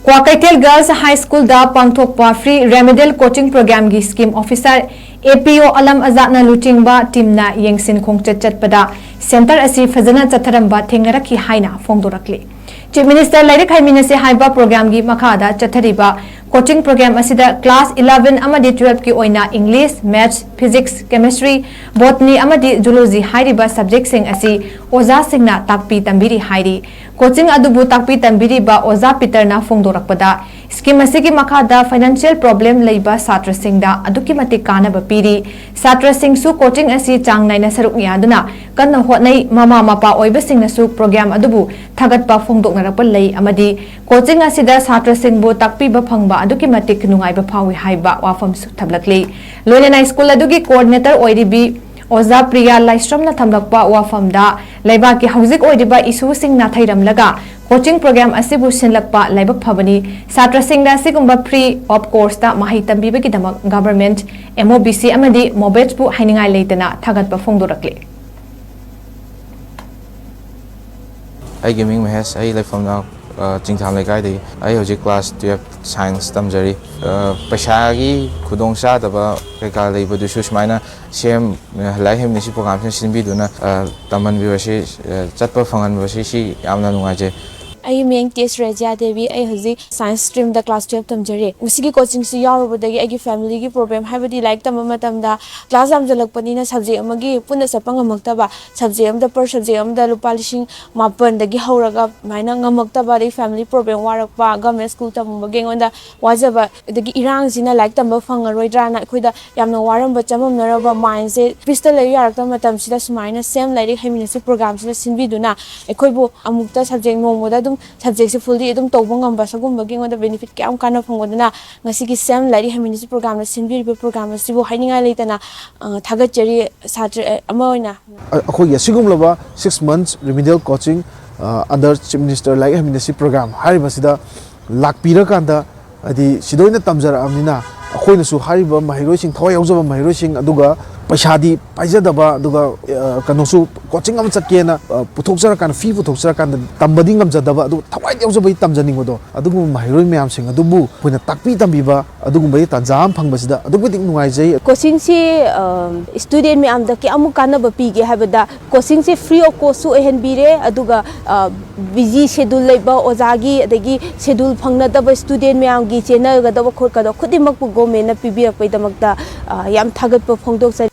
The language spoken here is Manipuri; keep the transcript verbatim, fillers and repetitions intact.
ꯀ꯭ꯋꯥꯀꯩꯊꯦꯜ Girls High School ꯗ ꯄꯥꯡꯊꯣꯛꯄ Free Remedial Coaching Program ꯒꯤ Scheme Officer, A P O Alam ꯑꯖꯥꯠꯅ ꯂꯨꯆꯤꯡꯕ team ꯅ ꯌꯦꯡꯁꯤꯟ ꯈꯣꯡꯆꯠ ꯆꯠꯄꯗ center ꯑꯁꯤ ꯐꯖꯅ ꯆꯠꯊꯔꯝꯕ ꯊꯦꯡꯅꯔꯛꯈꯤ ꯍꯥꯏꯅ ꯐꯣꯡꯗꯣꯔꯛꯂꯤ꯫ Chief Minister ꯂꯥꯏꯔꯤꯛ ꯍꯩꯃꯤꯟꯅꯁꯤ ꯍꯥꯏꯕ program ꯒꯤ ꯃꯈꯥꯗ ꯆꯠꯊꯔꯤꯕ coaching program ꯑꯁꯤꯗ class eleven ꯑꯃꯗꯤ twelve ꯀꯤ ꯑꯣꯏꯅ English, Maths, Physics, Chemistry, Botany ꯑꯃꯗꯤ Zoology ꯍꯥꯏꯔꯤꯕ subject ꯁꯤꯡ ꯑꯁꯤ ꯑꯣꯖꯥꯁꯤꯡꯅ ꯇꯥꯛꯄꯤ ꯇꯝꯕꯤꯔꯤ ꯍꯥꯏꯔꯤ꯫ Coaching ꯑꯗꯨꯕꯨ ꯇꯥꯛꯄꯤ ꯇꯝꯕꯤꯔꯤꯕ ꯑꯣꯖꯥ ꯄꯤꯇꯔꯅ ꯐꯣꯡꯗꯣꯔꯛꯄꯗ, scheme ꯑꯁꯤꯒꯤ ꯃꯈꯥꯗ financial problem ꯂꯩꯕ ꯁꯥꯇ꯭ꯔꯁꯤꯡꯗ ꯑꯗꯨꯛꯀꯤ ꯃꯇꯤꯛ ꯀꯥꯟꯅꯕ ꯄꯤꯔꯤ꯫ ꯁꯥꯇ꯭ꯔꯁꯤꯡꯁꯨ coaching ꯑꯁꯤ ꯆꯥꯡ ꯅꯥꯏꯅ ꯁꯔꯨꯛ ꯌꯥꯗꯨꯅ ꯀꯟꯅ ꯍꯣꯠꯅꯩ꯫ ꯃꯃꯥ ꯃꯄꯥ ꯑꯣꯏꯕꯁꯤꯡꯅꯁꯨ program ꯑꯗꯨꯕꯨ ꯊꯥꯒꯠꯄ ꯐꯣꯡꯗꯣꯛꯅꯔꯛꯄ ꯂꯩ ꯑꯃꯗꯤ coaching ꯑꯁꯤꯗ ꯁꯥꯇ꯭ꯔꯁꯤꯡꯕꯨ ꯇꯥꯛꯄꯤꯕ ꯐꯪꯕ ꯑꯗꯨꯛꯀꯤ ꯃꯇꯤꯛ ꯅꯨꯡꯉꯥꯏꯕ ꯐꯥꯎꯏ ꯍꯥꯏꯕ ꯋꯥꯐꯝꯁꯨ ꯊꯝꯂꯛꯂꯤ꯫ ꯂꯣꯏꯅꯅ school ꯑꯗꯨꯒꯤ coordinator ꯑꯣꯏꯔꯤꯕꯤ ꯑꯣꯖꯥ ꯄ꯭ꯔꯤꯌꯥ ꯂꯥꯏꯁ꯭ꯔꯝꯅ ꯊꯝꯂꯛꯄ ꯋꯥꯐꯝꯗ, ꯂꯩꯕꯥꯛꯀꯤ ꯍꯧꯖꯤꯛ ꯑꯣꯏꯔꯤꯕ issue ꯁꯤꯡ ꯅꯥꯊꯩꯔꯝꯂꯒ coaching program ꯑꯁꯤꯕꯨ ꯁꯤꯟꯂꯛꯄ ꯂꯥꯏꯕꯛ ꯐꯕꯅꯤ꯫ ꯁꯥꯇ꯭ꯔꯁꯤꯡꯗ ꯑꯁꯤꯒꯨꯝꯕ free of cost ꯇ ꯃꯍꯩ ꯇꯝꯕꯤꯕꯒꯤꯗꯃꯛ government, M O B C ꯑꯃꯗꯤ MOBET ꯄꯨ ꯍꯥꯏꯅꯤꯡꯉꯥꯏ ꯂꯩꯇꯅ ꯊꯥꯒꯠꯄ ꯐꯣꯡꯗꯣꯔꯛꯂꯤ꯫ ꯑꯩꯒꯤ ꯃꯤꯡ ꯃꯍꯦꯁ, ꯑꯩ ꯂꯩꯐꯝꯅ, ꯑ, ꯆꯤꯡꯊꯥꯝ ꯂꯩꯀꯥꯏꯗꯒꯤ꯫ ꯑꯩ ꯍꯧꯖꯤꯛ class twelve science ꯇꯝꯖꯔꯤ꯫ ꯑ, ꯄꯩꯁꯥꯒꯤ ꯈꯨꯗꯣꯡꯆꯥꯗꯕ ꯀꯩꯀꯥ ꯂꯩꯕꯗꯨꯁꯨ ꯁꯨꯃꯥꯏꯅ ꯁꯦꯝ, ꯂꯥꯏꯔꯤꯛ ꯍꯩꯃꯤꯟꯅꯁꯤ program ꯁꯤꯅ ꯁꯤꯟꯕꯤꯗꯨꯅ, ꯑ, ꯇꯝꯍꯟꯕꯤꯕꯁꯤ, ꯑ, ꯆꯠꯄ ꯐꯪꯍꯟꯕꯁꯤ ꯁꯤ ꯌꯥꯝꯅ ꯅꯨꯡꯉꯥꯏꯖꯩ꯫ ꯑꯩꯒꯤ ꯃꯤꯡ ꯇꯦꯖ ꯔꯦꯖꯤꯌꯥ ꯗꯦꯕꯤ꯫ ꯑꯩ ꯍꯧꯖꯤꯛ science stream ꯗ class twelve ꯇꯝꯖꯔꯤ꯫ ꯉꯁꯤꯒꯤ coaching ꯁꯤ ꯌꯥꯎꯔꯨꯕꯗꯒꯤ ꯑꯩꯒꯤ family ꯒꯤ problem, ꯍꯥꯏꯕꯗꯤ ꯂꯥꯏꯔꯤꯛ ꯇꯝꯕ ꯃꯇꯝꯗ class ꯌꯥꯝꯖꯜꯂꯛꯄꯅꯤꯅ subject ꯑꯃꯒꯤ ꯄꯨꯟꯅ ꯆꯠꯄ ꯉꯝꯃꯛꯇꯕ, subject ꯑꯃꯗ per subject ꯑꯃꯗ ꯂꯨꯄꯥ ꯂꯤꯁꯤꯡ ꯃꯥꯄꯟꯗꯒꯤ ꯍꯧꯔꯒ ꯑꯗꯨꯃꯥꯏꯅ ꯉꯝꯃꯛꯇꯕ, ꯑꯗꯩ family problem ꯋꯥꯔꯛꯄ, government school ꯇꯝꯕꯒꯤ ꯑꯩꯉꯣꯟꯗ ꯋꯥꯖꯕ, ꯑꯗꯒꯤ ꯏꯔꯥꯡꯁꯤꯅ ꯂꯥꯏꯔꯤꯛ ꯇꯝꯕ ꯐꯪꯉꯔꯣꯏꯗ꯭ꯔꯥꯅ ꯑꯩꯈꯣꯏꯗ ꯌꯥꯝꯅ ꯋꯥꯔꯝꯕ ꯆꯃꯝꯅꯔꯕ mind ꯁꯦ peace ꯇ ꯂꯩꯕ ꯌꯥꯔꯛꯇꯕ ꯃꯇꯝꯁꯤꯗ ꯁꯨꯃꯥꯏꯅ ꯁꯦꯝ ꯂꯥꯏꯔꯤꯛ ꯍꯩꯃꯤꯟꯅꯁꯤ program ꯁꯤꯅ ꯁꯤꯟꯕꯤꯗꯨꯅ ꯑꯩꯈꯣꯏꯕꯨ ꯑꯃꯨꯛꯇ subject ꯅꯣꯡꯃꯗ ꯑꯗꯨꯝ subject ꯁꯦ fully ꯑꯗꯨꯝ ꯇꯧꯕ ꯉꯝꯕ ꯁꯤꯒꯨꯝꯕꯒꯤ ꯑꯩꯉꯣꯟꯗ benefit ꯀꯌꯥꯝ ꯀꯥꯟꯅ ꯐꯪꯕꯗꯨꯅ ꯉꯁꯤꯒꯤ ꯁꯦꯝ ꯂꯥꯏꯔꯤꯛ ꯍꯩꯃꯤꯟꯅꯁꯤ program ꯅ ꯁꯤꯟꯕꯤꯔꯤꯕ program ꯑꯁꯤꯕꯨ ꯍꯥꯏꯅꯤꯡꯉꯥꯏ ꯂꯩꯇꯅ, ꯑ, ꯊꯥꯒꯠꯆꯔꯤ ꯁꯥꯇ꯭ꯔ, ꯑ, ꯑꯃ ꯑꯣꯏꯅ꯫ ꯑ-, ꯑꯩꯈꯣꯏꯒꯤ ꯑꯁꯤꯒꯨꯝꯂꯕ six months remedial coaching, ꯑ, under Chief Minister ꯂꯥꯏꯔꯤꯛ ꯍꯩꯃꯤꯟꯅꯁꯤ program ꯍꯥꯏꯔꯤꯕꯁꯤꯗ ꯂꯥꯛꯄꯤꯔꯀꯥꯟꯗ, ꯍꯥꯏꯗꯤ ꯁꯤꯗ ꯑꯣꯏꯅ ꯇꯝꯖꯔꯛꯑꯕꯅꯤꯅ ꯑꯩꯈꯣꯏꯅꯁꯨ ꯍꯥꯏꯔꯤꯕ ꯃꯍꯩꯔꯣꯏꯁꯤꯡ, ꯊꯋꯥꯏ ꯌꯥꯎꯖꯕ ꯃꯍꯩꯔꯣꯏꯁꯤꯡ, ꯑꯗꯨꯒ ꯄꯩꯁꯥꯗꯤ ꯄꯥꯏꯖꯗꯕ, ꯑꯗꯨꯒ ꯑ, ꯀꯩꯅꯣꯁꯨ, ꯀꯣꯆꯤꯡ ꯑꯃ ꯆꯠꯀꯦꯅ ꯑ, ꯄꯨꯊꯣꯛꯆꯔꯀꯥꯟꯗ, ꯐꯤ ꯄꯨꯊꯣꯛꯆꯔꯀꯥꯟꯗ ꯇꯝꯕꯗꯤ ꯉꯝꯖꯗꯕ, ꯑꯗꯨ ꯊꯋꯥꯏꯗ ꯌꯥꯎꯖꯕꯒꯤ ꯇꯝꯖꯅꯤꯡꯕꯗꯣ, ꯑꯗꯨꯒꯨꯝꯕ ꯃꯍꯩꯔꯣꯏ ꯃꯌꯥꯝꯁꯤꯡ ꯑꯗꯨꯕꯨ ꯑꯩꯈꯣꯏꯅ ꯇꯥꯛꯄꯤ ꯇꯝꯕꯤꯕ ꯑꯗꯨꯒꯨꯝꯕꯒꯤ ꯇꯥꯟꯖꯥ ꯑꯃ ꯐꯪꯕꯁꯤꯗ ꯑꯗꯨꯛꯀꯤ ꯃꯇꯤꯛ ꯅꯨꯡꯉꯥꯏꯖꯩ꯫ ꯀꯣꯆꯤꯡꯁꯤ ꯁ꯭ꯇꯨꯗꯦꯟ ꯃꯌꯥꯝꯗ ꯀꯌꯥꯃꯨꯛ ꯀꯥꯟꯅꯕ ꯄꯤꯒꯦ ꯍꯥꯏꯕꯗ, ꯀꯣꯆꯤꯡꯁꯦ ꯐ꯭ꯔꯤ ꯑꯣꯐ ꯀꯣꯁꯁꯨ ꯑꯣꯏꯍꯟꯕꯤꯔꯦ, ꯑꯗꯨꯒ ꯕꯤꯖꯤ ꯁꯦꯗꯨꯜ ꯂꯩꯕ ꯑꯣꯖꯥꯒꯤ, ꯑꯗꯒꯤ ꯁꯦꯗꯨꯜ ꯐꯪꯅꯗꯕ ꯁ꯭ꯇꯨꯗꯦꯟ ꯃꯌꯥꯝꯒꯤ ꯆꯦꯟꯅꯒꯗꯕ ꯈꯣꯠꯀꯗꯕ ꯈꯨꯗꯤꯡꯃꯛꯄꯨ ꯒꯣꯔꯃꯦꯟꯅ ꯄꯤꯕꯤꯔꯛꯄꯒꯤꯗꯃꯛꯇ ꯑ, ꯌꯥꯝ ꯊꯥꯒꯠꯄ ꯐꯣꯡꯗꯣꯛꯆꯔꯤ꯫